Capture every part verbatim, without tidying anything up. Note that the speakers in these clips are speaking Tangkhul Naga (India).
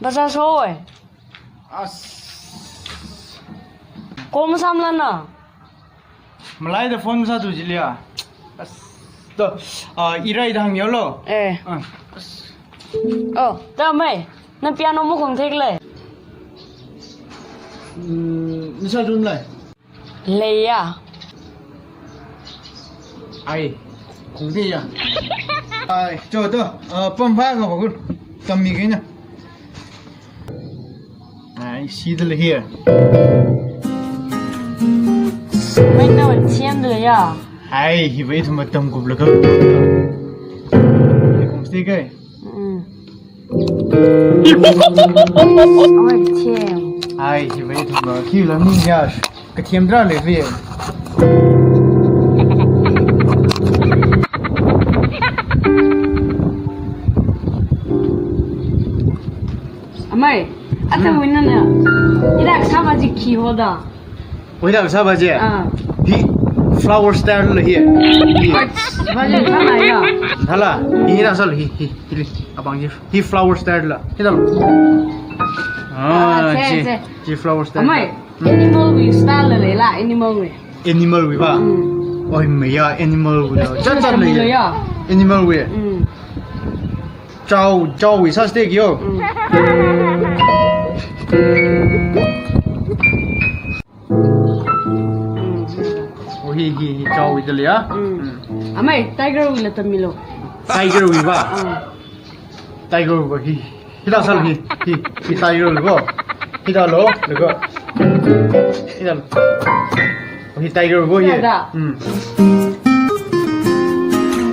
Bazar soi. As. Kom samla na. Malaida phone sāthu jiliya. As. To, ah, irai dang yolo. Eh. Ah. As. Oh, da mai. Na piano mo kong thek le. Hmm, nisa jun lai. Leiya. Ai, kong theiya. Ai, cho to, ah, pam pha ka bakul. Tammi kena. Ai, si de le here. Mai na wa chiam de ya. Ai, hi bai thum tam kup le ka. Kong si kai. Mm. Oi, chiam. Ai, hi bai thum ba, khi lam ni ya. Ka thiam dra le fi. Amai, ata wina na. Ila saba ji khi hoda. Wina saba ji. Ah. Hi flower style le hi. Hi. Ba ji saba ya. Thala, hi na sal hi, hi, hi. Abang ji. Hi flower style la. Hi dal. Ah, Ah, che, ji, che. Ji flower style. Amai, animal wui style la le la, animal wui. Animal wui ba? Mm. Oi, maya, animal wui la. Chat chat le. Animal ya. Animal wui. Mm. Chow, chow wui sa steak yo. Mm. Mm. Oh, hi, hi, hi, chow wui de le ya. Mm. Mm. Amai, tiger wui la tammi lo. Tiger wui ba? Mm. Tiger wui hi. Hida sal hi. Hi. Hi tiger wui go. Hida lo. Lo go. Hida lo. Hi tiger wui go hi. Hida. Hmm.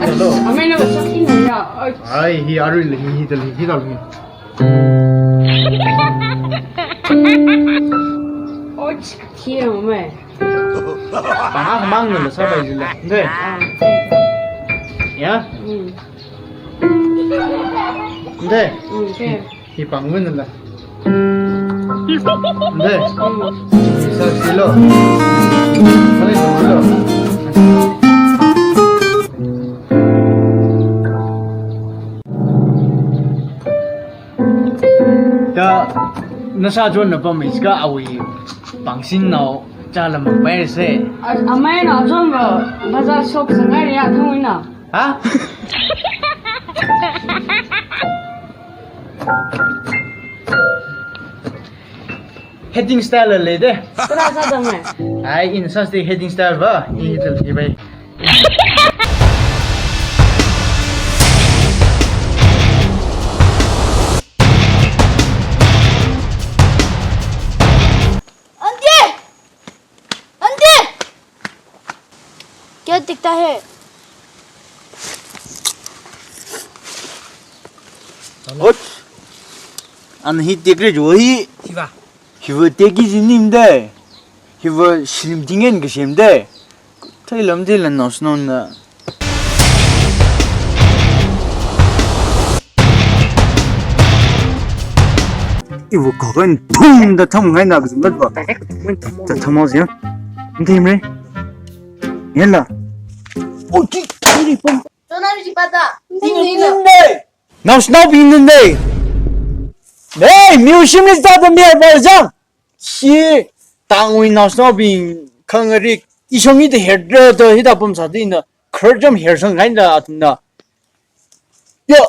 Hida lo. Amai na ba sa hi na ya. Ai. Ai, hi arui le hi, hida lo, hida lo hi. Oi, chi khi amai. Ba mang na sa ba ji le. Nde. Ah. Ya. Hmm. Nde. Mm, okay. Hi pang win la. Nde. Mm. Sa silo. Mali silo. Da nasa jon na pam iska awui pangsin nao cha lam pai se. A, amai na jon ba bazar shop sangai ya thang wina. Ha? Heading style le de. Kala sa dang mai. Ai, in sa sti heading style ba. I tel i bai. Auntie! Auntie! क्या दिखता है? Ot. An hi tekre jo hi. Hiva. Hiva teki jinim de. Hiva shim tingen ke shim de. Thailam de la nos non na. Ibu kagan pum da tham ngai na gzum lat ba. Da tham au zia. Ndim re. Yela. O ki kiri pum. Chona mi chipata. Ndim re. Naosnaobing ninde. Nei, miushim ni zada mi ba jang. Shi tangwui naosnaobing khangarik ishong i te her da hida pum sa dina. Kharjam her sang kain da athumna. Yo.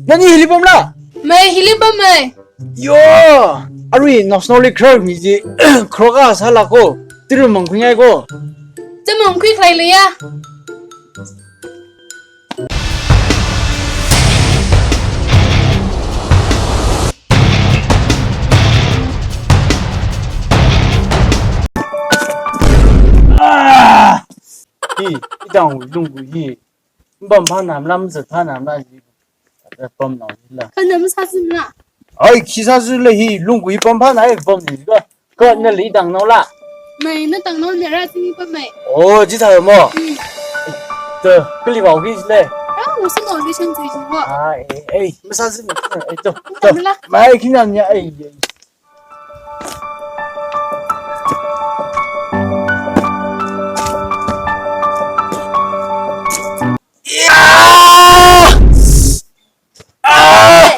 Nani hili pam la? Mai hili pam mai. Yo. Arui naosnaoli khar mi ji. Khroka sala ko. Tiru mangkhui ngai ko. Te mangkhui khlai le ya. Ah! Hi, idang hui lung hui hi. Mbam pha nam lam zat pha nam la hi. Pam nao hi la. Kha nam sa zim la. Ai, khi sa zu le hi, lung hui pam pha na hi pam ni ga. Ko na li dang nao la. Mai na dang nao le ra ting pa mai. Oh, ji tha mo. Hmm. To, kali bau ki le. Ah, wo si mo li shan zui ji mo. Ah, eh, eh, ma sa si mo. Eh, to, to. Mai ki nam nya, eh, eh. Ya! Ah!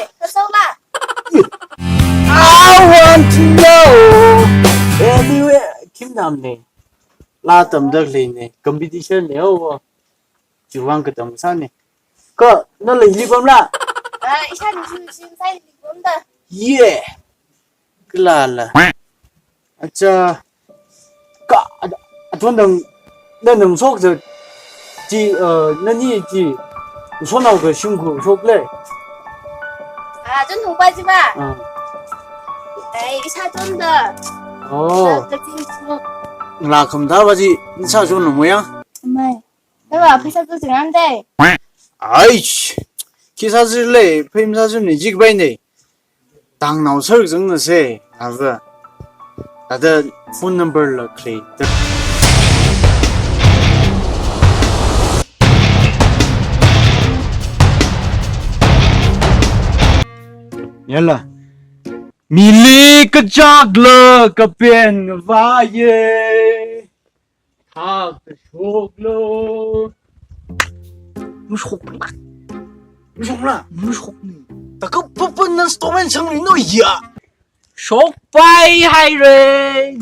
ne. Laa tamda khalei ne. Competition ne, oh. Chiwuivang katam sāne. Kha, nala hili pamla? Ah, ishāna shu, shu, sai hili pamda. Yeah. Kala la. Acha. Kha, a, a, aton dang, na nang shok za. Chi, uh, nani chi. Shonao kha shimkhur shokle. Ah, chonthang pa chi ba? Ah. Ai, ishā chonda. Oh. Ka, kaching chon. Nala khamda ba chi, ishā chon mo ya? Mai. Nava pheisā zaching ram dei. Aish. Khi sāzile, phei masāzane, jik bai ne. Tangnao sar zangna se, ava. Ada phone number la khalei. Yala. Mili kachak la kapen ngavai ye. Thak ta shoklo. Mashokla. Mashokla? Mashokni. Taka papa nan stomen changni no ya. Shokpai haire.